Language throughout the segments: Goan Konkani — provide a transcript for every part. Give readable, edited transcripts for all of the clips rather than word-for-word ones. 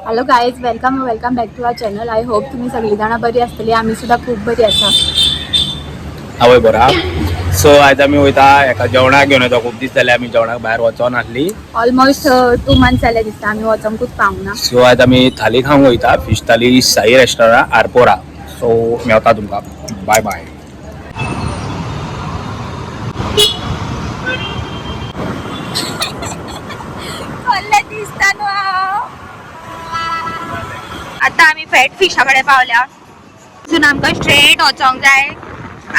Hello guys, welcome welcome back to our channel. I hope तुम्ही सगळी जाणां बरी आसतली. आमी सुद्दां खूब बरी आसा. हांवूय बरो. सो आयज आमी वयता एका जेवणाक घेवन वयता. खूब दीस जाले आमी जेवणाक भायर वचोनासली. ऑलमोस्ट 2 मंथ्स जाले दिसता आमी वचोंकूच पावूंक ना. सो आयज आमी थाली खावंक वयता, fish thali, Sai restaurant, Arpora. So मेवता तुमकां, बाय बाय. दिसता न्हू हांव. आतां आमी फॅट फिशा कडेन पावल्या. अजून आमकां स्ट्रेट वचोंक जाय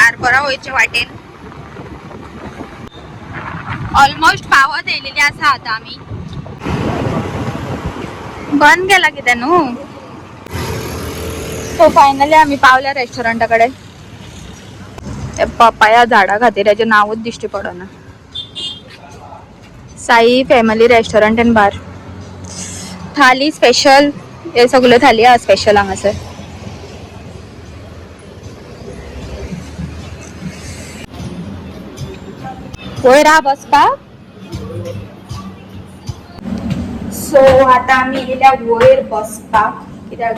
आरपोरा वयचे वाटेन. ऑलमोस्ट पावत येयलेली आसा आतां आमी. बंद केला कितें न्हू. सो फायनली आमी पावल्या रेस्टॉरंटा कडेन. ते पपाया झाडा खातीर हेजें नांवूच दिश्टी पडना. Sai family restaurant and bar. Thali special, हे सगळ्यो थाली आहा स्पेशल हांगासर. वयर आहा बसपाक. सो आतां आमी येयल्या वयर बसपाक, कित्याक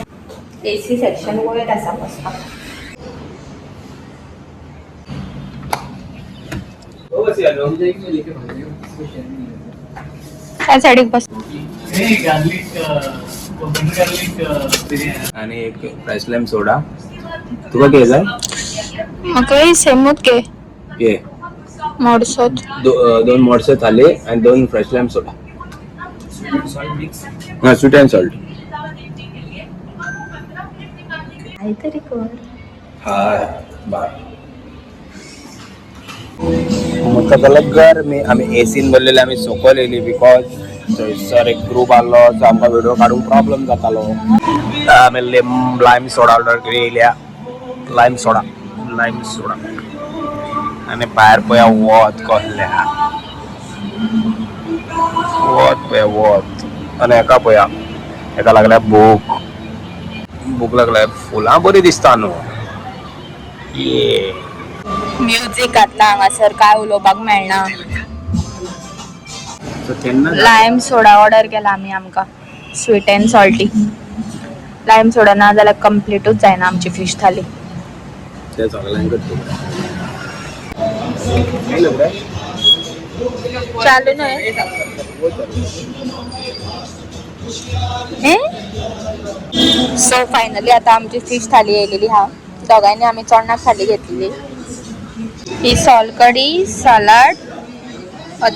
एसी सेक्शन वयर आसा बसपाक. त्या सायडीक बस. Garlic garlic biryani. आनी एक फ्रेश लायम सोडा. तुका कितें जाय? म्हाका सेमूच घे. ये. मोडसोच. दोन मोडसे थाली आनी दोन फ्रेश लायम सोडा. Salt mix. हा, स्वीट अँड सॉल्ट. काहीतरी कर. Hi bye. म्हाका जाल्यार गरमी. आमी एसीन भरलेले, आमी सकयल येयली because थंयसर एक ग्रूप आहलो, सो आमकां व्हिडिओ काडूंक प्रॉब्लम जातालो. आमी लायम सोडा ऑर्डर केली येयल्या. लायम सोडा, लायम सोडा. आनी भायर पळया वत कसलें आहा. वत पळया वत. आनी हेका पळया, हेका लागल्या भूक, भूक लागल्या. फुलां बरीं दिसता न्हू ये. म्युजीक घातला हांगासर, काय उलोवपाक मेळना. सो केन्ना लायम सोडा ऑर्डर केला आमी. आमकां sweet and salty lime soda ना जाल्यार कंप्लीटूच जायना आमची फिश थाली. ते सगळ्यांकच खबर. चालू न्हय. सो फायनली आता आमची फिश थाली येयलेली हा. दोगांयनी आमी चोडणाक थाली घेतलेली. ही सोलकडी, सलाड,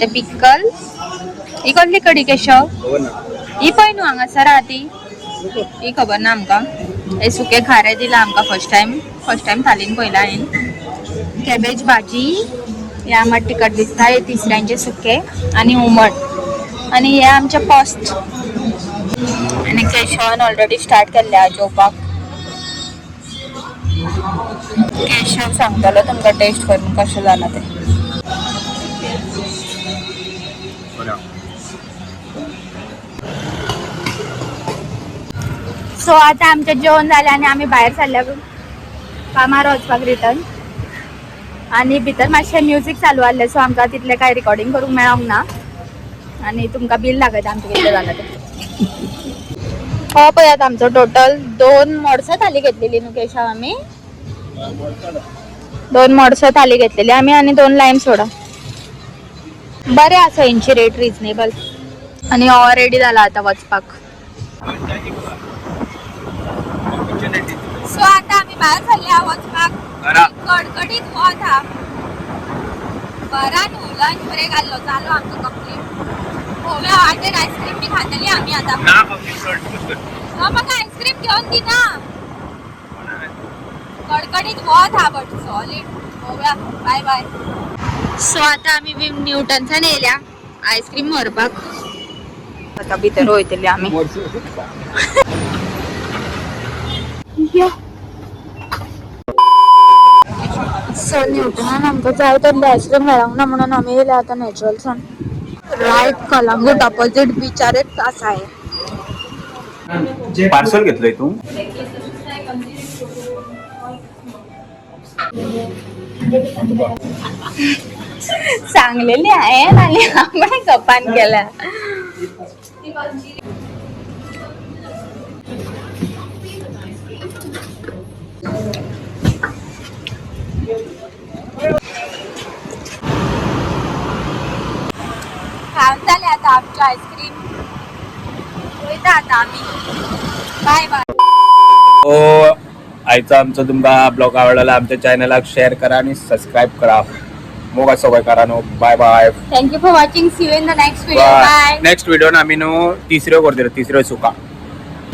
ते पिक्कल. ही कसली कडी केशव? खबर ना. ही पळय न्हू हांगासर आहा ती. ही खबर ना आमकां. हे सुके खारे दिला आमकां. फर्स्ट टायम, फर्स्ट टायम थालीन पळयला हांवें. कॅबेज भाजी, हे आमट तिखट दिसता. हे तिसऱ्यांचे सुके आनी हुमण आनी हे आमचे पोस्त. आनी केशवान ऑलरेडी स्टार्ट केल्ले आहा जेवपाक. केशव सांगतलो तुमकां टेस्ट करून कशें जालां तें. बरें. सो आता आमचें जेवण जालें आनी आमी भायर सरल्या कामार वचपाक रिटर्न. आनी भितर मातशें म्युजीक चालू आहलें, सो आमकां तितलें कांय रिकॉर्डिंग करूंक मेळोंक ना. आनी तुमकां बील दाखयता आमचें कितलें जालां तें. हो पळयात आमचो टोटल. दोन मोडसां थाली घेतलेली न्हू केशव आमी? दोन मोडसां थाली घेतलेली आमी आनी दोन लायम सोडा. बरें आसा हेंची रेट रिजनेबल. आनी हो रेडी जाला आतां वचपाक. सो आता आमी भायर सरल्या वचपाक. घरा. कडकडीत वत हा. बरा न्हू, लंच ब्रेक आहलो, जालो आमचो कंप्लीट. पळोवया वाटेर आयस्क्रीम बी खातली आमी आतां. ना. हो, म्हाका आयस्क्रीम घेवन दिना. कडकडीत वत हा बट सॉलीड. पळोवया, बाय बाय. सो आता आमी बी न्यूटन्सान येयल्या आयस्क्रीम व्हरपाक. आतां भितर वयतली आमी. यो. सो न्यूटनान आमकां जाय तसले आयस्क्रीम मेळोंक ना म्हणून आमी येयल्या आतां नॅचरल्सान. रायट कलंगूट ऑपोजीट बिचारच आसा हे. पार्सल घेतलंय तूं? सांगलेली हांवें आनी हांवें गपान केल्या. आयस्क्रीम. वयता आतां आमी. Bye bye. हो, आयचा आमचो तुमकां ब्लॉग आवडला, आमच्या चॅनलाक शेअर करा आणि सबस्क्राईब करा. मोगा सगळे करा न्हू. Bye bye. Thank you for watching. See you in the next video. Bye. Next video आम्ही न्हू तिसऱ्यो करतले, तिसऱ्यो सुका.